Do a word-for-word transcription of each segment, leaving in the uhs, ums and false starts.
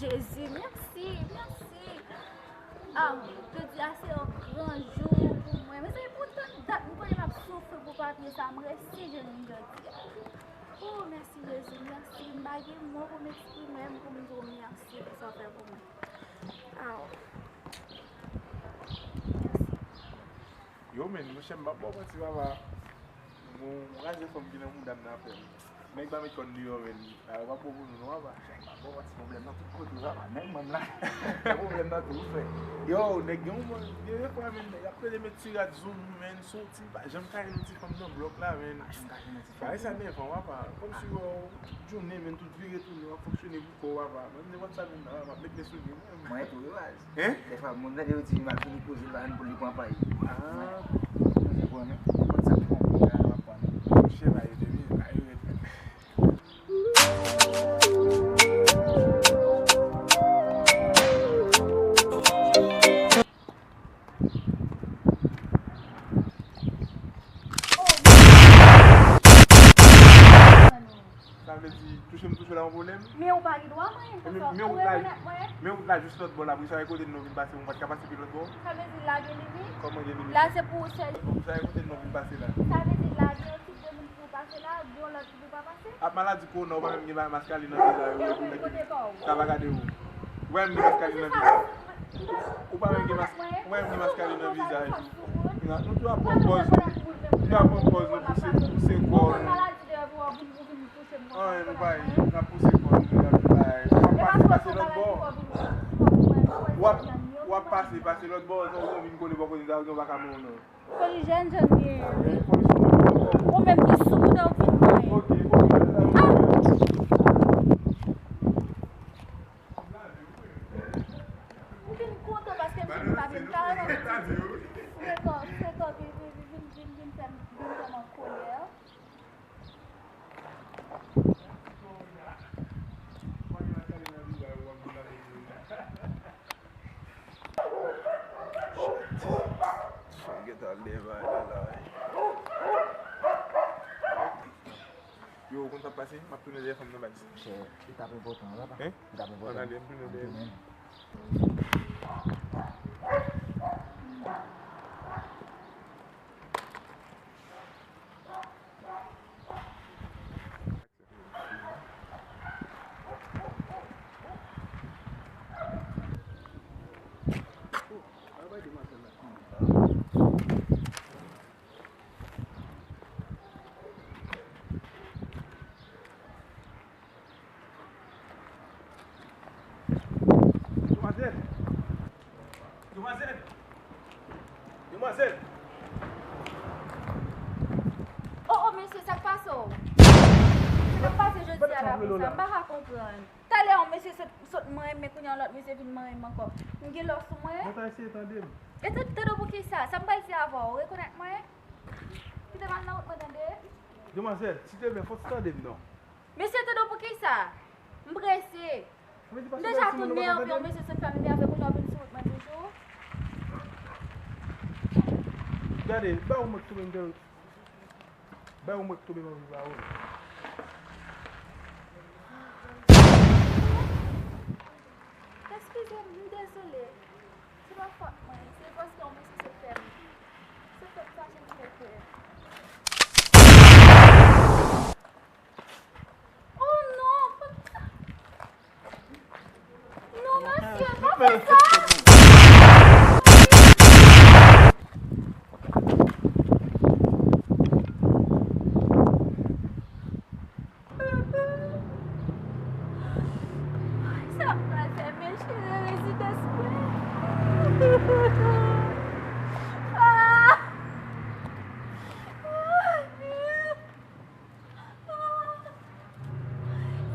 Jezi, mèsi, mèsi. Ah, jodi a se yon gran jou pou mwen. Mezanmi, pou tan dat m konnen m ap soufri pou papye sa, m resi jwenn jodi a. Oh, mèsi Jezi, mèsi. M pa gen mo pou m eksprime m, pou m di w mèsi pou sa w fè pou mwen. Aw. Mèsi. Yo, men, monchè, m p ap ba w manti, papa. Gon razè fanm ki nan mouda m nan apèn. Nèg pa met kòn deyò, men. A, yo pa bon pou nou, non, papa. Chak pa bon, ti pwoblèm nan tout kote, papa. Menm mwen la. Gen pwoblèm nan tout, frè. Yo, nèg gen yon, gen de fwa, men, nèg ap plede met ti rad zoumou, men, sou ti, pa janm ka jwenn yon ti fanm nan blòk la, men. Pa janm ka jwenn yon ti fanm. Bagay sa nèvan, papa. Kòmsi yo, tout jounen, men, tout vire tounen, w ap fonksyone pou kò w, papa. Menm nenpòt sa vin la, papa, m ap met men sou li, menm. Mwen tou, wi, baz. Hein? Dèfwa, moun tande yo di m ap vini poze l pa menm pou li pran pay. Ah. Mwen se pran, men. Mwen sa pran, pran, pran. Monchè, ba yo de mi, ba yo red, men. Sa vle di, touche m touche w la yon pwoblèm? Men ou pa gen dwa manyen m konsa. Ou rekonèt mwen? Men wout la jis lòt bò la, pou sa e kote nou vin pase, ou pa t ka pase pi lòt bò? Sa vle di lage li wi. Kòman gen limit? La se pou ou sèl. Pou sa e kote nou vin pase la? Sa vle di lage yon ti de moun pou pase la, gen yon lòt ki pou pa pase? Ap maladi kowona, ou pa menm gen maskali nan vizaj ou. E ou vin kote kò ou? Sa pa gade ou. Ou pa menm gen maskali nan vizaj. Ou pa menm gen mas-, ou pa menm gen maskali nan vizaj ou. Nan, nou tou ap pran pòz, nou tou ap pran pòz, nou pouse, pouse kò nou. Anyen nou pa ye, n ap pouse kò nou, n ap bay. W ap pase, pase lòt bò. W ap, w ap pase, pase lòt bò, sa w vin kole bò kote sa, ou pa ka menm non. Foli jèn jèn genyen wi. Ou menm ki sou bouda w vin manyen. M vin kontan paske m vin pa vin kare nan ti. Frekan, frekan vin, vin, vin, vin, vin fè m, vin fè m an kolè. Yo, ou konn sa k pase? M ap tounen dèyè fanm nan baz. Monchè, li t ap enpòtan wi, papa. Hein? Li t ap enpòtan. Ann ale, m tounen dèyè. Demwazèl! Demwazèl! Demwazèl! Oh, oh, mesye, sa k pase w? Sa k pase jodi a la konsa? M pa ka konprann. Talè yon mesye sot, sot manyen m, men kounye a yon lòt mesye vin manyen m ankò. M gen lò sou mwen? Mwen ta eseye tande m. E tande, tande w poukisa? Sa m pral di avè w, ou rekonèt mwen? Kite m al nan wout mwen, tande? Demwazèl, silteplè, fò w tande m non. Mesye, tande w poukisa? M prese. M deja tou nève yon mesye sot fè m nève, kounye a w vin sou wout mwen toujou. Gade, ba yon mwen k tounen m. Bay yon mwen k tonbe nan vi ba ou. Eskize m, m dezole. Se pa fòt mwen, se paske yon mesye sot fè m, sot fè m fache m te kwè. Oh non! Non, mesye, pa fè sa! Sa m pral fè, mesye, rezidans mwen. Ah!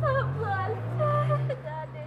Sa m pral fè? Gade.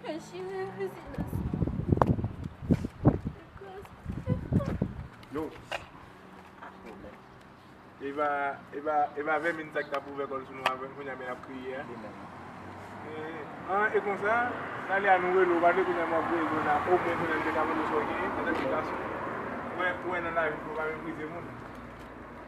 Chire rezidans. Yo. E pa, e pa, e pa vèmin sa k t ap ouvè kò l sou nou avè n kounye a men l ap kriye a. E, an, e konsa, talè a nou rele w, pa vle kounye a m ap voye zòn la, omwen kounye a nou te ka mande w sa w genyen, nan aplikasyon. Ou wè, ou wè nan lavi, fò pa meprize moun.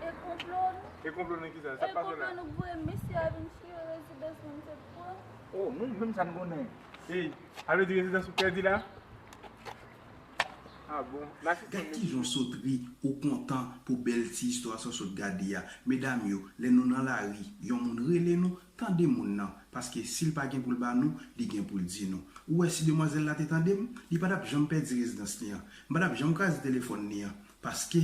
E konplo nou. E konplo nan kisa? Sa k pase la? E konplo nou voye mesye a vin chire rezidans nou, se pran. Oh, nou menm sa n konnen. Ey, sa vle di rezidans ou pèdi la? Ah bon. Gad kijan w sot ri, ou kontan pou bèl ti istwa sa w sot gade a. Medam yo, lè nou nan lari, yon moun rele nou, tande moun nan, paske si l pa gen pou l ba nou, li gen pou l di nou. Ou wè si demwazèl la te tande m, li pa t ap janm pèdi rezidans li an. M pa t ap janm kraze telefòn li an, paske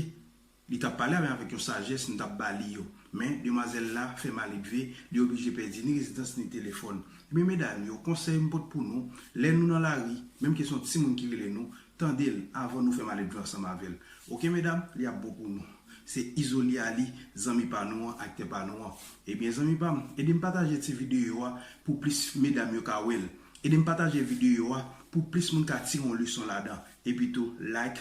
li t ap pale avè m avèk yon sajès m t ap ba li yo. Men, demwazèl la fè maledve, li oblije pèdi ni rezidans ni telefòn. Ebyen, medam yo, konsèy m pot pou nou, lè nou nan lari, menm ke se yon timoun ki rele nou, tande l avan nou fè maledve ansanm avè l. Oke, medam, li ap bon pou nou. Se Izolie Ali, zanmi pa nou an, aktè pa nou an. Ebyen, zanmi pa m, ede m pataje ti videyo a pou plis medam yo ka wè l. Ede m pataje videyo a pou plis moun ka tire yon leson ladan. Epi tou, like,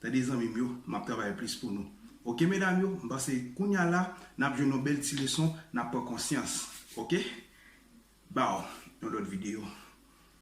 tande zanmi m yo, m ap travay plis pou nou. Oke, medam yo, m panse kounye a la, n ap jwenn yon bèl ti leson, n ap pran konsyans. Oke? Baw, yon lòt videyo.